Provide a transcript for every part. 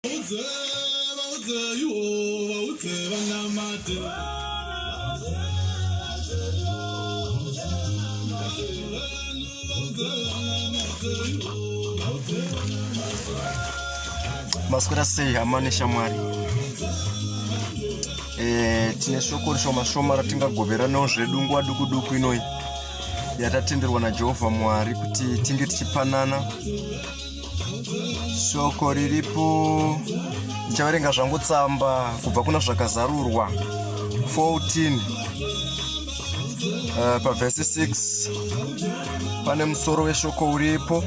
Vaudze, vaudze, iwo, vaudze vanamate. Maswera sei hama neshamwari? Eh, tine shoko rishoma shoma ratingagoveranawo zvedu nguva duku duku inoyi yatatenderwa naJehovha Mwari kuti tinge tichipanana shoko riripo ndichaverenga zvangu tsamba kubva kuna zvakazarurwa 14 uh, pavhesi 6 pane musoro weshoko uripo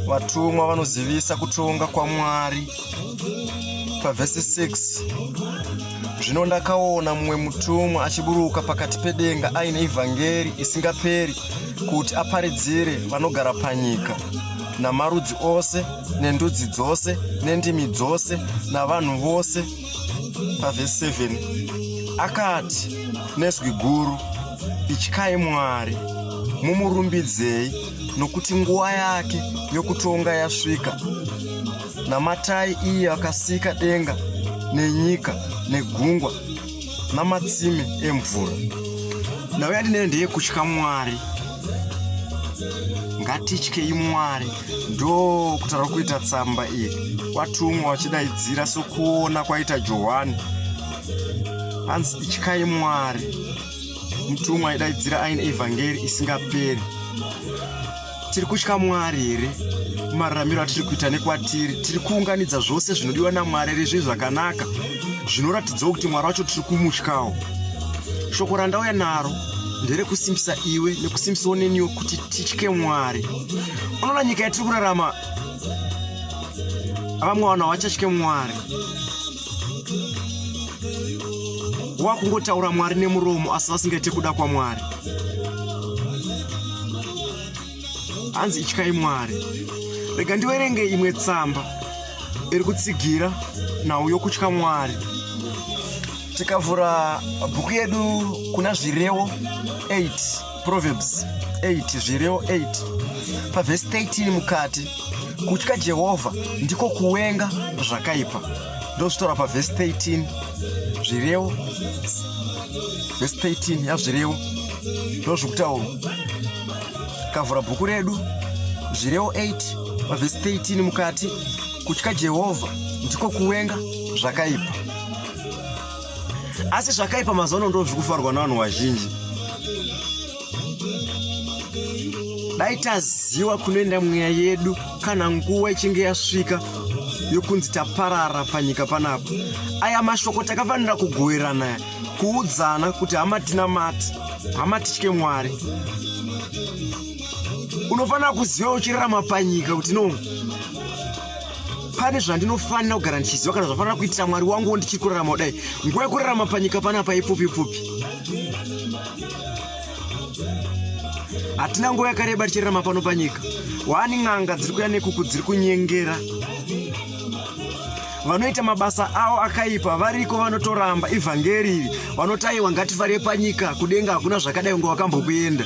vatumwa vanozivisa kutonga kwamwari pavhesi 6 zvino ndakaona mumwe mutumwa achiburuka pakati pedenga aine ivhangeri isingaperi kuti aparidzire vanogara panyika namarudzi ose nendudzi dzose nendimi dzose navanhu vose pavhesi 7 akati nezwi guru ityai mwari mumurumbidzei nokuti nguva yake yokutonga yasvika namatai iye akasika denga nenyika negungwa namatsime emvura nhau yandinayo ndeyekutya mwari ngatityei mwari ndokutaura kuita tsamba iyi watumwa wachidaidzira sokuona kwaita johani hanzi ityai mwari mutumwa aidaidzira aine evhangeri isingaperi tiri kutya mwari here mararamiro atiri kuita nekwatiri tiri kuunganidza zvose zvinodiwa namwari here zvinhu zvakanaka zvinoratidzawo kuti mwari wacho tiri kumutyawo shoko randauya naro nderekusimbisa iwe nekusimbisawo neniwo kuti titye mwari unoona nyika yatiri kurarama vamwe vanhu havachatye mwari wakungotaura mwari nemuromo asi vasingaite kuda kwamwari hanzi ityai mwari rega ndiverenge imwe tsamba iri kutsigira nhau yokutya mwari tikavhura bhuku yedu kuna zvirevo 8 proverbs 8 zvirevo 8 pavhesi 13 mukati kutya jehovha ndiko kuwenga zvakaipa ndozvitaura pavhesi 13 zvirevo vhesi 13 yazvirevo ndozvikutaurwa kavhura bhuku redu zvirevo 8 pavhesi 13 mukati kutya jehovha ndiko kuwenga zvakaipa asi zvakaipa mazuva ano ndo zviri kufarwa navanhu vazhinji dai taziva kunoenda mweya yedu kana nguva ichinge yasvika yokunzi taparara panyika panapa aya mashoko takafanira kugoverana kuudzana kuti hama tinamati hama titye mwari unofanira kuziva uchirarama panyika kuti no pane zvandinofanira kugara ndichiziva kana zvafanira kuitira mwari wangu ndichiri kurarama kudai nguva yekurarama panyika panapa ipfupi pfupi hatina nguva yakareba tichirarama pano panyika wani n'anga dziri kuya nekuku dziri kunyengera vanoita mabasa avo akaipa variko vanotoramba ivhangeri iri vanoti aiwa ngatifarire panyika kudenga hakuna zvakadai unge wakambokuenda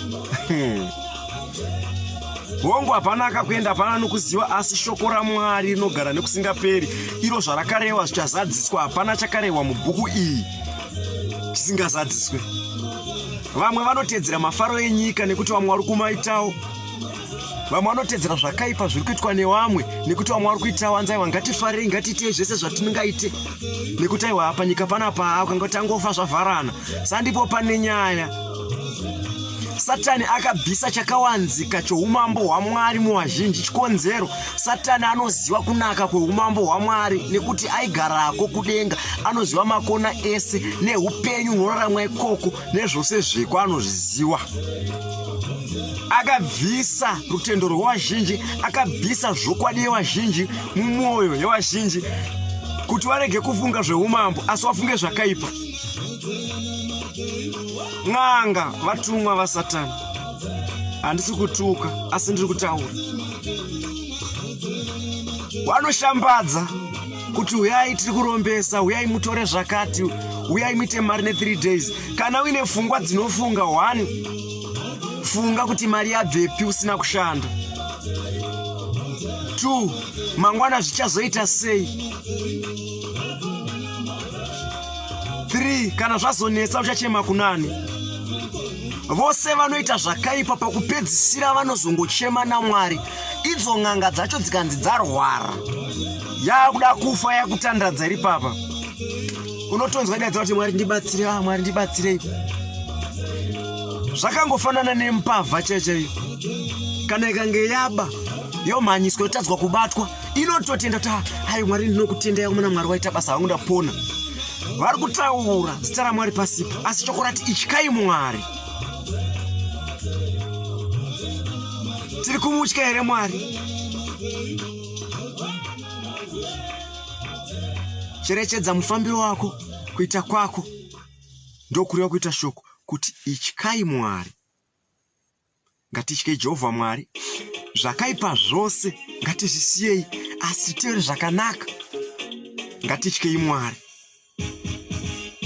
hongu hapana akakuenda hapana anokuziva asi shoko ramwari rinogara nekusingaperi iro zvarakarehwa zvichazadziswa hapana chakarehwa mubhuku iyi chisingazadziswe vamwe vanotedzera mafaro enyika nekuti vamwe vari kumaitawo vamwe vanotedzera zvakaipa zviri kuitwa nevamwe nekuti vamwe vari kuitawo anzi aiwa ngatifarei ngatiitei zvese zvatingaite nekuti aiwa panyika panapa ukanga tangofa zvavharana sandipo pane nyaya satani akabvisa chakawanzika choumambo hwamwari muvazhinji chikonzero satani anoziva kunaka kweumambo hwamwari nekuti aigarako kudenga anoziva makona ese neupenyu hunoraramwa ikoko nezvose zveko anozviziva akabvisa rutendo rwevazhinji akabvisa zvokwadi yevazhinji mumwoyo yevazhinji kuti varege kufunga zveumambo asi vafunge zvakaipa n'anga vatumwa vasatani handisi kutuka asi ndiri kutaura vanoshambadza kuti huyai tiri kurombesa huyai mutore zvakati huyai muite mari ne3 days kana uine pfungwa dzinofunga one funga kuti mari yabvepi usina kushanda 2 mangwana zvichazoita sei? 3 kana zvazonetsa uchachema kunani? Vose vanoita zvakaipa pakupedzisira vanozongochema naMwari. Idzo n'anga dzacho dzikanzi dzarwara, yakuda kufa, yakutandadza iri papa, unotonzwa daidza kuti Mwari ndibatsire, ah, Mwari ndibatsirei. Zvakangofanana nembavha chaichaiyo, kana ikange yaba yomhanyiswa yotadzwa kubatwa, inototenda kuti hai Mwari ndinokutenda yakomana, Mwari waita basa hangu ndapona. Vari kutaura zita raMwari pasipo, asi shoko rati ityai Mwari. Tiri kumutya here Mwari? Cherechedza mufambiro wako, kuita kwako ndokureva kuita shoko kuti ityai Mwari. Ngatityei Jehovha Mwari. Zvakaipa zvose ngatizvisiyei, asi titevere zvakanaka. Ngatityei Mwari.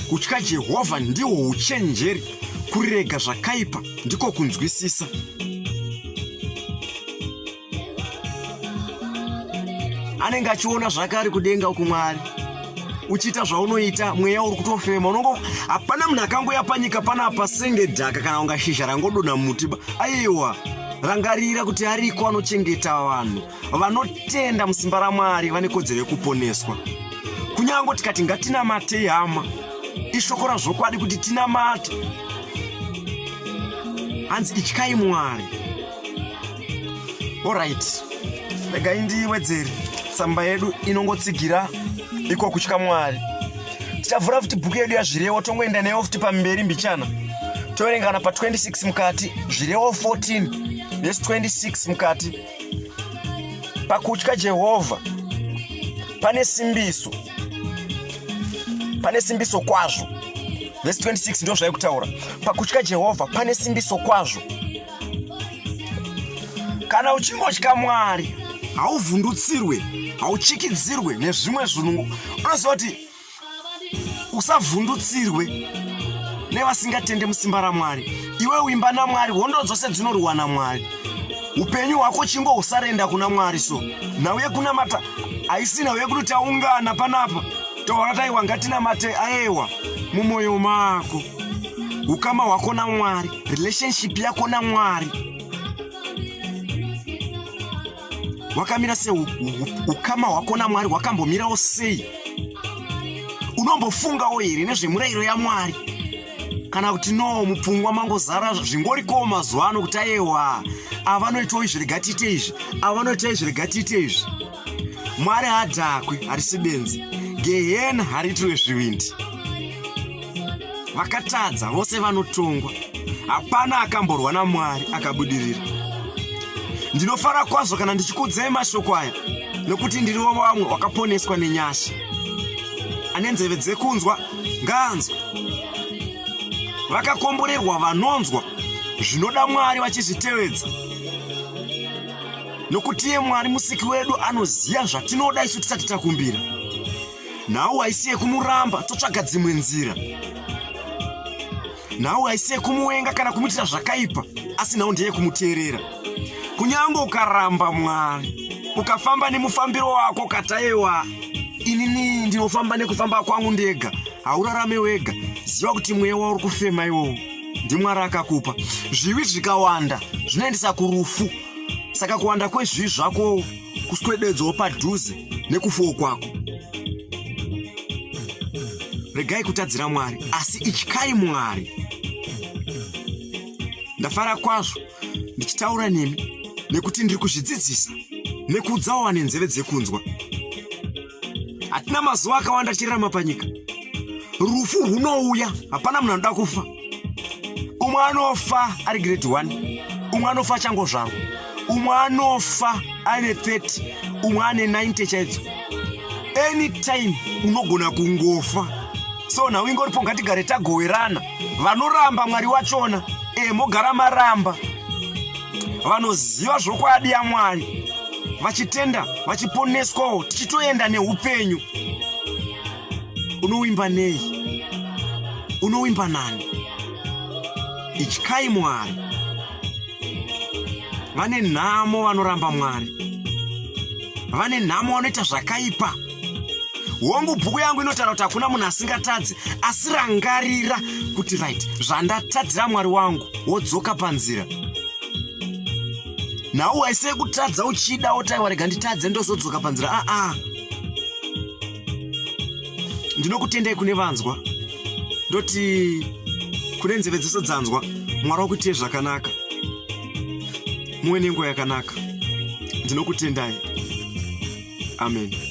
Kutya Jehovha ndihwo uchenjeri, kurega zvakaipa ndiko kunzwisisa. Anenge achiona zvake ari kudenga uku Mwari. Uchiita zvaunoita, mweya uri kutofema unongo, hapana munhu akangoya panyika panapa senge dhaka kana unga shizha rangodonha mumuti ba. Aiwa, rangarira kuti ariko anochengeta vanhu vanotenda musimba raMwari, vane kodzero yekuponeswa. Kunyange tikati ngatinamatei, hama, ishoko razvokwadi kuti tinamate. Hanzi ityai Mwari. Alright, regai ndiwedzere. Tsamba yedu inongotsigira iko kutya Mwari. Tichavhura futi bhuku yedu yaZvirevo, tongoenda nayo futi pamberi mbichana, toverenga kana pa26 mukati, Zvirevo 14 vhesi 26 mukati. Pakutya Jehovha pane simbiso, pane simbiso kwazvo. Vhesi 26 ndo zvaikutaura. Pakutya Jehovha pane simbiso kwazvo. Kana uchingotya Mwari, hauvhundutsirwe, hauchikidzirwe nezvimwe zvinhu. Unoziva kuti usavhundutsirwe nevasingatende musimba raMwari. Iwe wimba naMwari, hondo dzose dzinorwa naMwari. Upenyu hwako chingo usarenda kuna Mwari. So nhau yekunamata haisi nhau yekuti taungana panapa toona taiwa ngatinamate. Aewa, mumwoyo mako, ukama hwako naMwari, relationship yako naMwari wakamira sei? Ukama hwako naMwari hwakambomirawo sei? Unombofungawo here nezvemurayiro yaMwari, kana kuti no, mupfungwa mangozara zvingorikowo mazuva ano kuti ayewa, ava vanoitawo izvi, rega tiite izvi, ava vanoita izvi, rega tiite izvi? Mwari haadhakwi, harisi benzi. Gehena hariitirwe zvivindi. Vakatadza vose vanotongwa, hapana akamborwa naMwari akabudirira. Ndinofara kwazvo kana ndichikuudzai mashoko aya, nokuti ndiri wavamwe wakaponeswa nenyasha. Ane nzeve dzekunzwa ngaanzwe. Vakakomborerwa vanonzwa zvinoda Mwari vachizvitevedza, nokuti iye Mwari Musiki wedu anoziva zvatinoda isu tisati takumbira. Nhau haisi yekumuramba totsvaga dzimwe nzira. Nhau haisi yekumuwenga kana kumuitira zvakaipa, asi nhau ndeyekumuteerera. Kunyange ukaramba Mwari, ukafamba nemufambiro wako, ukataiwa inini ndinofamba nekufamba kwangu ndega, haurarame wega. Ziva kuti mweya wauri kufema iwowo ndiMwari akakupa. Zvivi zvikawanda zvinoendesa kurufu, saka kuwanda kwezvivi zvako kuswededzawo padhuze nekufuwo kwako. Regai kutadzira Mwari, asi ityai Mwari. Ndafara kwazvo ndichitaura nemi, nekuti ndiri kuzvidzidzisa nekuudzawo vane nzeve dzekunzwa. Hatina mazuva akawanda tichirarama panyika. Rufu rwunouya, hapana munhu anoda kufa. Umwe anofa ari grade 1, umwe anofa achangozvarwa, umwe anofa aine 30, umwe ane 90 chaidzo. Anytime unogona kungofa. So nhau ingoripo, ngatigare tagowerana. Vanoramba Mwari wachona, e mogara maramba. Vanoziva zvokwadi yaMwari vachitenda vachiponeswawo, tichitoenda neupenyu. Unowimba nei? Unowimba nani? Ityai Mwari. Vane nhamo vanoramba Mwari. Vane nhamo vanoita zvakaipa. Hongu, bhuku yangu inotaura kuti hakuna munhu asingatadzi, asi rangarira kuti right, zvandatadzira Mwari wangu, wodzoka panzira. Nhau haisi yekutadza uchida wotaiwa rega nditadze ndozodzoka panzira. Aa, ndinokutendai kune vanzwa, ndoti kune nzeve dzose dzanzwa, Mwari wakuitire zvakanaka, muwe nenguva yakanaka. Ndinokutendai. Amen.